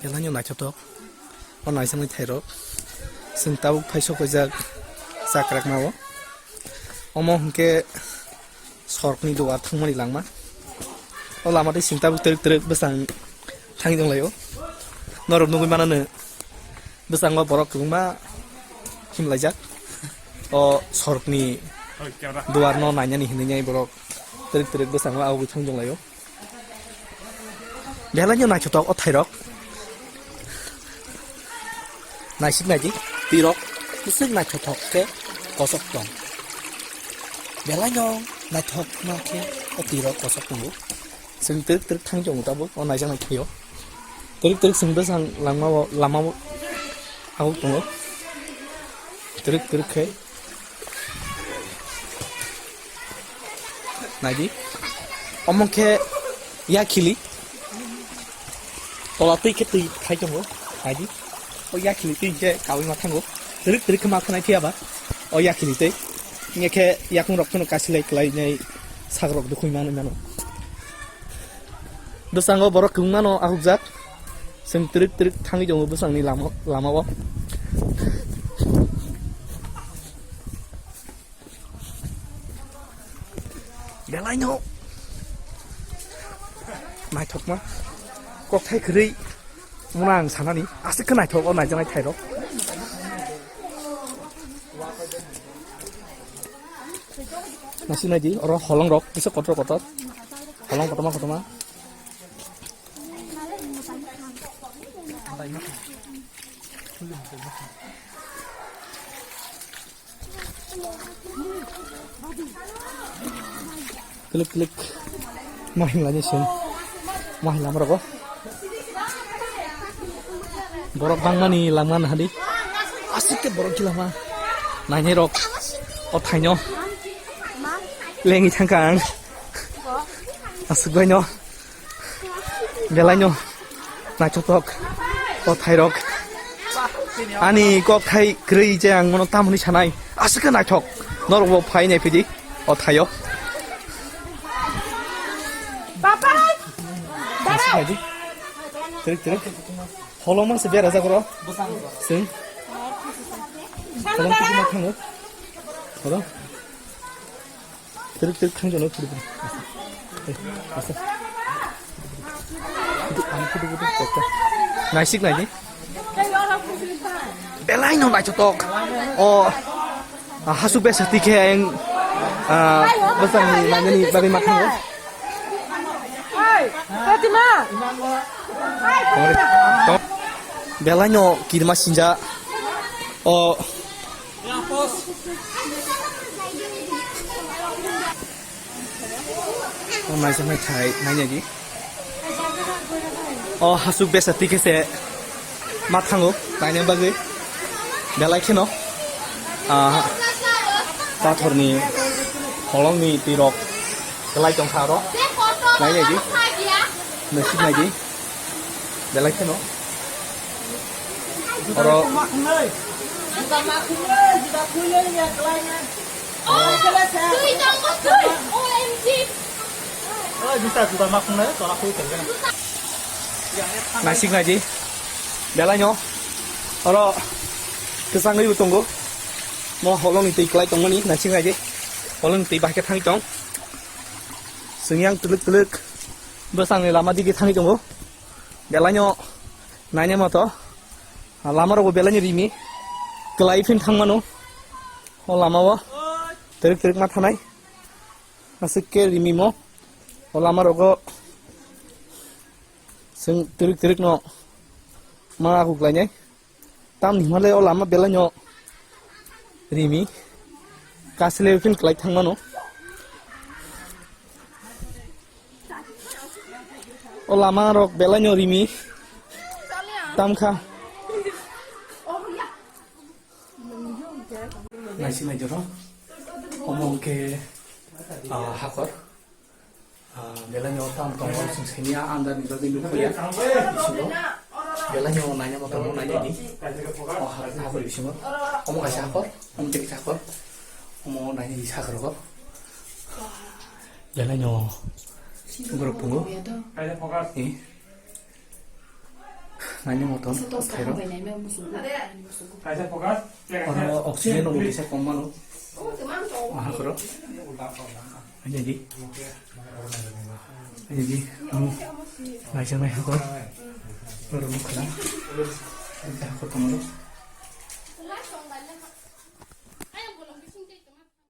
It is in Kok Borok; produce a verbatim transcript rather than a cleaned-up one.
Belai no naithotok o naijaknai thairok. Chwng tabuk phai sok paijak chakrakma o. Omo hwnkhe sorokni duar thangmani langma. O lama twi chwng tabuk twrwk twrwk bwsang thangwi tonglaio. Norok nugwi manano bwskango borok kwbangma himlaijak. O sorokni duarno nainani hinwi borok twrwk twrwk bwskango agugwi thangwi tonglaio. Belai no naithotok o thairok. Naisik naidi, twirok bwswk naithotok khe kosok tong. Belai no naithokma khe o twirok kosok tongo. Chwng twrwk twrwk thang tongo tabuk o naijaknai thaio. Twrwk twrwk chwng bwsang langmao, lamao aguk tongo. Twrwk twrwk khe. Naidi. Omo khe yakhili. Tola twi khe twi thai tongo. Naidi. O yakhili twi khe kaui ma thango. Twrwk twrwk khe ma thanai phiya ba. O yakhili twi. Nge khe yakung rok phano kasilai kwlai nai sak rok dukhui manwi mano. Bwskango borok kwbangma no ahukjak. Chwng twrwk twrwk thangwi tongo bwsangni lama, lamao. Belai no naithokma kokthai kwrwi mona ang sanani aswk khe naithok o naijaknai thairok. Naisik naidi oro holong rok kisa kotor kotor holong kotorma kotorma. Klik klik. Mahim lani sing. Mahim lama rogo. Borok bangmani lama nahadi. Asik ke borok kilama. Nainai rok. O thaino. Lengi thangka ang. Aswk baino belai no naithotok o thairok. Ani kok thai kwrwi je ang mono tamoni sanai aswk khe naithok. Norok bo phai nai phidi o thaio. Papa! Aswk naidi. Twrwk twrwk. Holongma se berajak oro. Chwng. Holong tiki ma thango. Oro. Twrwk twrwk thang jono phuru phuru. Asa. Asa. Ani phuru phuru kok. Naisik naidi. Belai no naithotok. O, ah, hasuk besa tikhe ang, ah, bwsang ni nangani bagwi ma thango. Hey, Fatima. Belai no kirma sinja. O, O naisik naithai nainani. O hasuk besa tikhe se ma thango naina bagwi. Belai kheno, ah, pathorni holongni twirok kwlai tongkha aro. Nainani. Naisik naidi. Belai kheno. Oro. Naisik naidi. Belai no. Oro kwchangwi bo tongo. Mo holongni twi kwlai tongmani naisik naidi. Holongni twi bahai khe thangwi tong. Chwng yang twlwk twlwk bwsangni lama dige thangwi tongo. Belai no naina moto. Lama rokbo belai no rimi. Kwlai phin thangmano. O lama o twrwk twrwk ma thanai. Aswk khe rimi mo. O lama rogo chwng twrwk twrwk no ma akhuk lainai. Tamni hwnle o lama belai no rimi. Kasile phin kwlai thangmano. O lama rok belai no rimi. Tamkha. Naisik naijoro. Omo hwnkhe, ah, hakor. Ah, belai no tam tongo, chwng sini a andar ni bagwi nukho ya. Bisingo. Belai no naina motom no naina di. O ha-, hakor bisingo. Omo kaisa hakor, omo tei kaisa hakor. Omo naina di sakrogo. Belai no borok tongo. Eh. Naini motom thairok. Oro oxygen rok kisa kom mano. Aha koro. Aja di. Aja di. Amo. Naisa nai hakor. Oro mukha. Hakor tongmano.